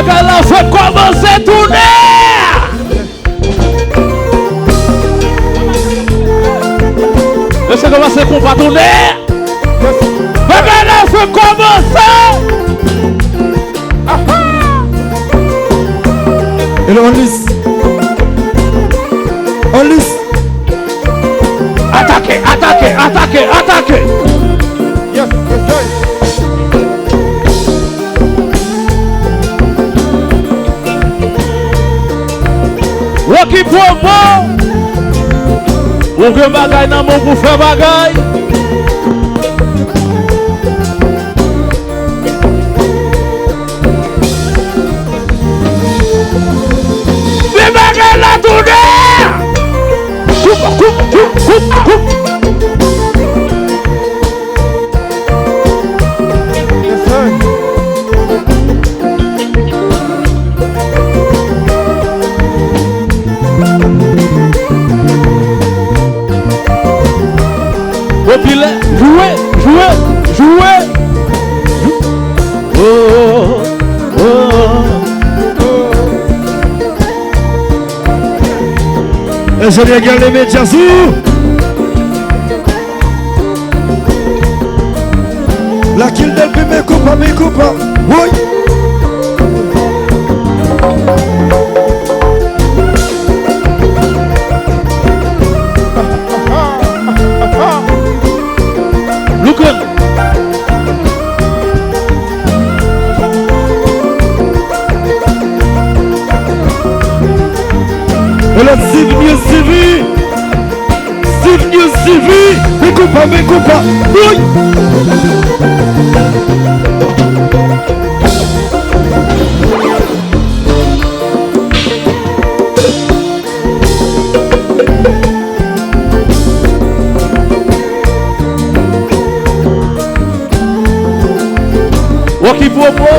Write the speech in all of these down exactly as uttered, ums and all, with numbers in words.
Bagay la fèk kòmanse tounen! Mesye, kòmanse konpa tounen! Bagay la fèk kòmanse! Hello, Onlis. Onlis. Atake, atake, atake, atake! Yes, yes, yes. Rocky Promo, ou gen bagay nan men w pou fè bagay. Men bagay la tounen! Koup, koup, koup, koup, koup. Popilè, jwe, jwe, jwe. Oh, oh, oh. Enjenyè Guerlin, met djaz ou. La Kilde, pi men konpa, men konpa. Woy. Loukan. E lòt Steve News T V. Steve News T V. Men konpa, men konpa. Woy. Rocky Promo.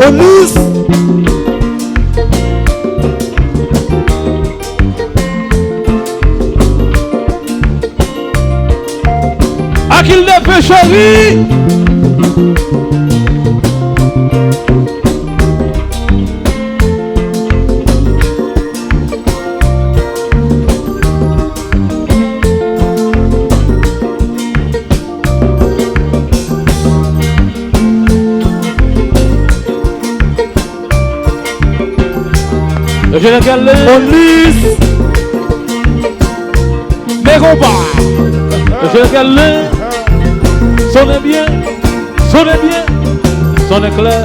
Onlis. Akil de Pecheri. Jean Guerlin. Onlis. Men konpa. Jean Guerlin. Sonnen byen. Sonnen byen. Sonnen klè.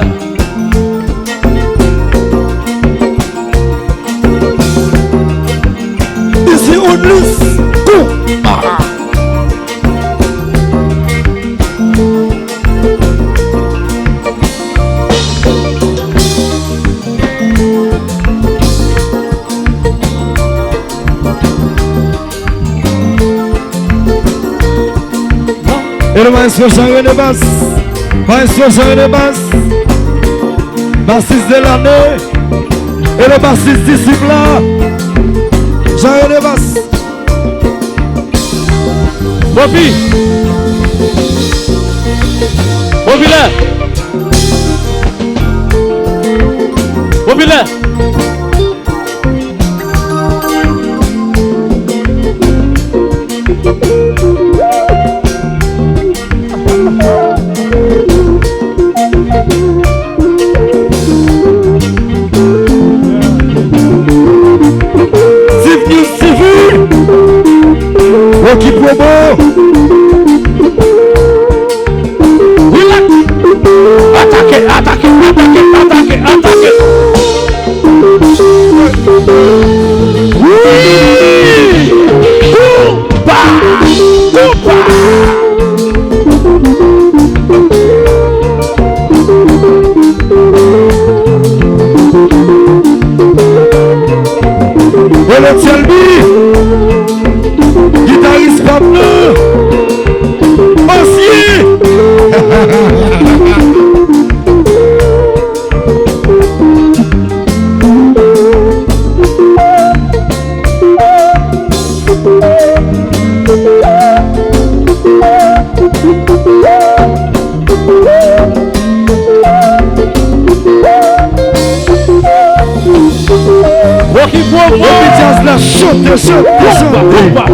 Isi Onlis. Konpa. E le maestro Jean René Bas. Maestro Jean René Bas. Basis de lane. E le basis disip la. Jean René Bas. Popi. Popilè. Popilè. Steve News T V. Rocky Promo. Relax. Atake, atake, atake, atake, atake. Wi! Konpa! Konpa! Hello Shelby, gitaris pa m nan, ansyen. Epi djaz la chote, chote, chote.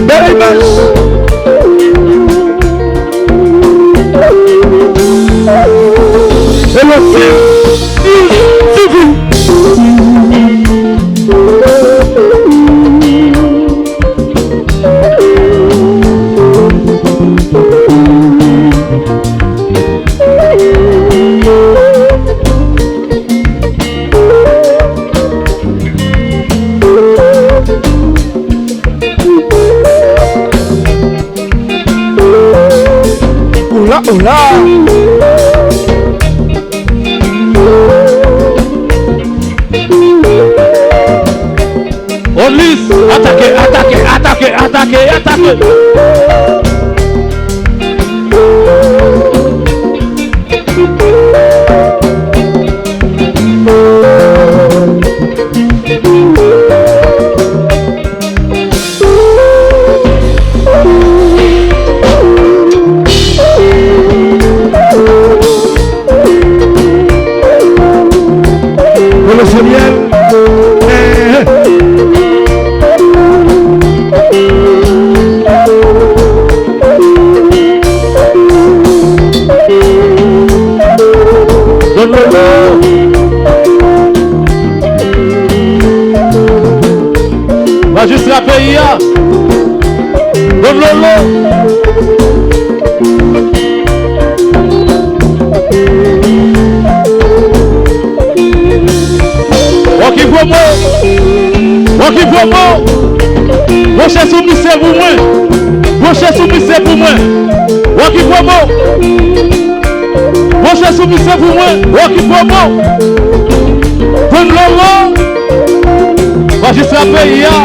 Bèl imaj. E lòt, T V. Ola, ola. Odlis, atake, atake, atake, atake, atake. Polo Sonyèl. Eh, eh. Don Lolo. Majistra peyi a. Don Lolo. Rocky Promo. Rocky Promo. Branche sou misye pou mwen. Branche sou misye pou mwen. Rocky Promo. Branche sou misye pou mwen. Rocky Promo. Don Lolo. Majistra peyi a.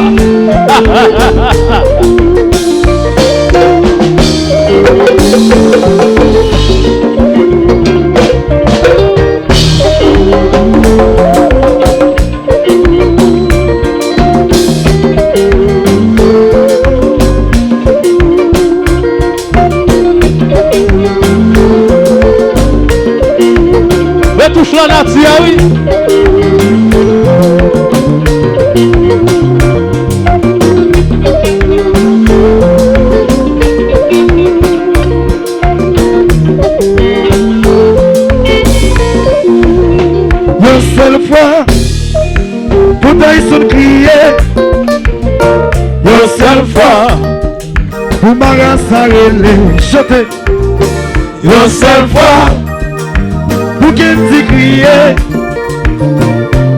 Retouch lanati a, wi. Yon sèl fwa, pou Tyson kriye. Yon sèl fwa, pou marasa rele. Chante. Yon sèl fwa, pou Kendy kriye.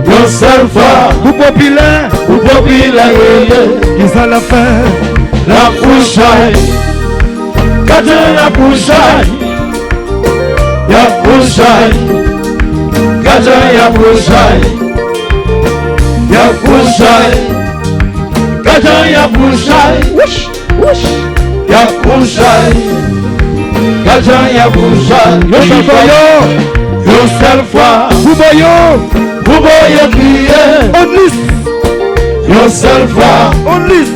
Yon sèl fwa, pou Popilè. Pou Popilè rele. Kisa l ap fè? L ap fout chay. Gad jan y ap fout chay. Y ap fout chay. Gad jan y ap fout chay. Y ap fout chay. Gad jan y ap fout chay. Wouch, wouch. Y ap fout chay. Gad jan y ap fout chay. Yon sèl fwa. Yon sèl fwa. Pou Boyo. Pou Boyo kriye. Odlis. Yon sèl fwa. Odlis.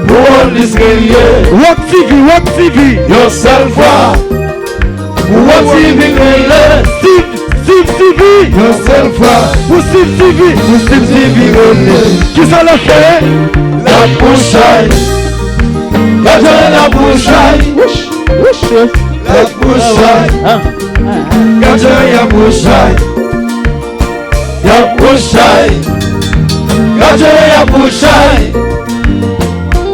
Pou Odlis kriye. Rock T V, Rock T V. Yon sèl fwa. Pou Rock T V kriye. Steve, Steve T V. Yon sèl fwa. Pou Steve T V. Pou Steve T V kriye. Kisa l ap fè? L ap fout chay. Gad jan l ap fout chay. Wouch, wouch. Y ap mouchay. Gad jan y ap mouchay. Y ap mouchay. Gad jan y ap mouchay.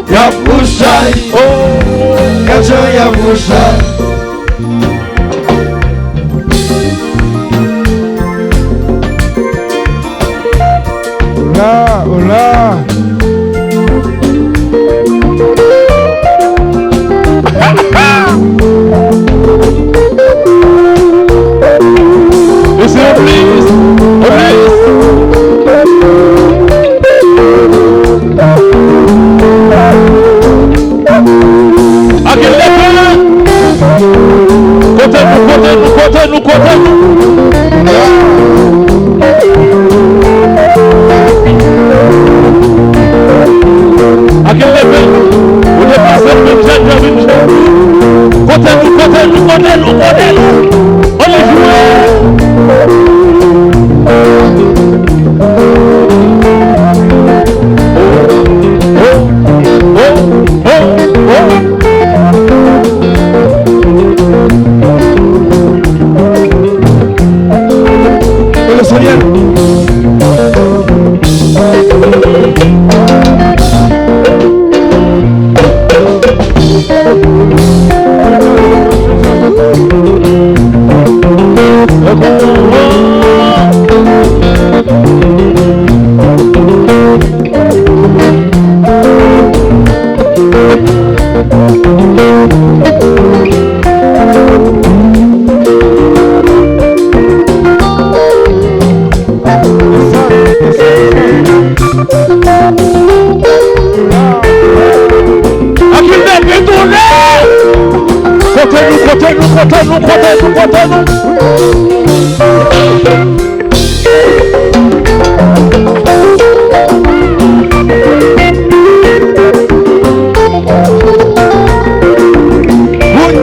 Y ap mouchay. Oh, gad jan y ap mouchay. Hola, hola. Mèsi, Oblis. Oblis. Ak leve. Kote nou, kote nou, kote nou, kote nou. Ak leve. Ou deplase l, vin jèn, vin jèn. Kote nou, kote nou, kote nou, kote nou. Ann jwe. Ak leve tounen! Kote nou, kote nou, kote nou, kote nou, kote nou? Woy!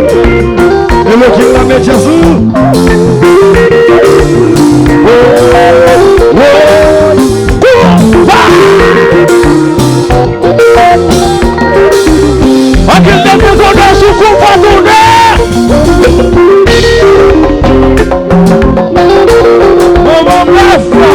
Elohim la met Jezi. Woy! Woy! Konba! Ankenn depi konnen sou konba tounen! Manman blaf la!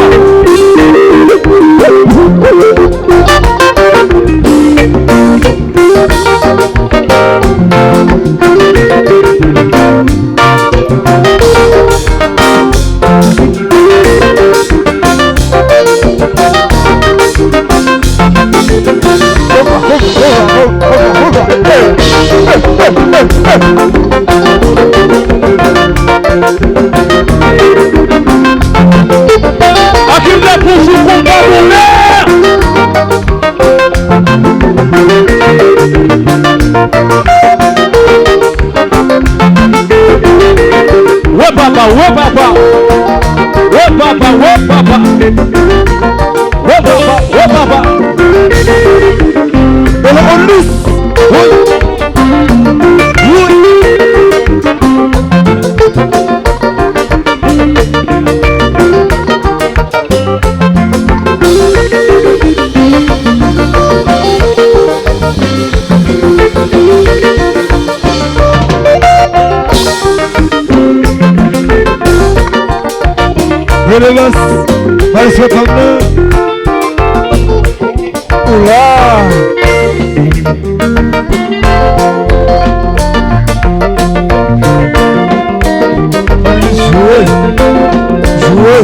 Akil de pou sou konba pou lè. Wè papa, wè papa. Wè papa, wè papa. Wè papa, wè papa. Bèlè on lis. Woy. Woy. Relevans, bay sou fanm nan. Oula! Jwe! Jwe!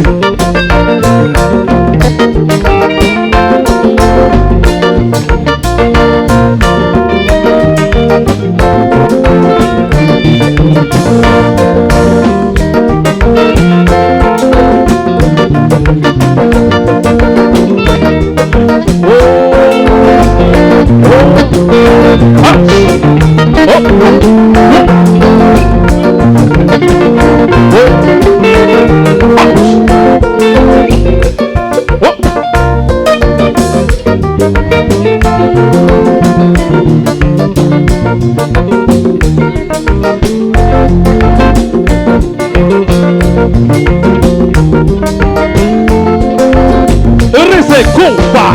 Rese konpa.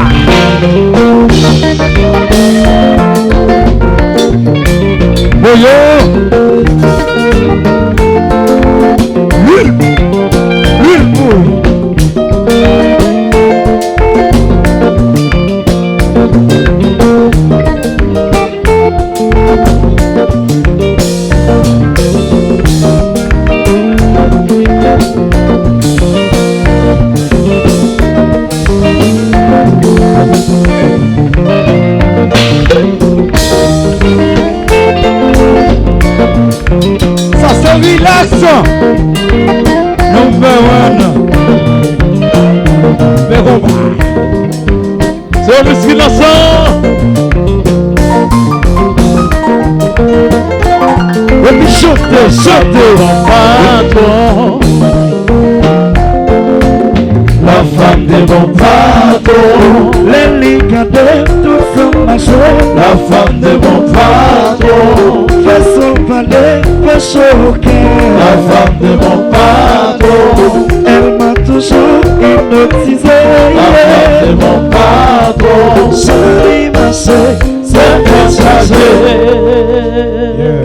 Woyo. Sa, number one. Men konpa. Se Miss Finance. Epi chante, chante. Bon patwon. La femme de mon patron. Lè li gade tout fanm mache. La femme de mon patron. Fason l pale fè cho kè. La femme de mon patron. Elle m'a toujours hypnotisé. La femme de mon patron. Jan li mache, se kè chaje. Yeah.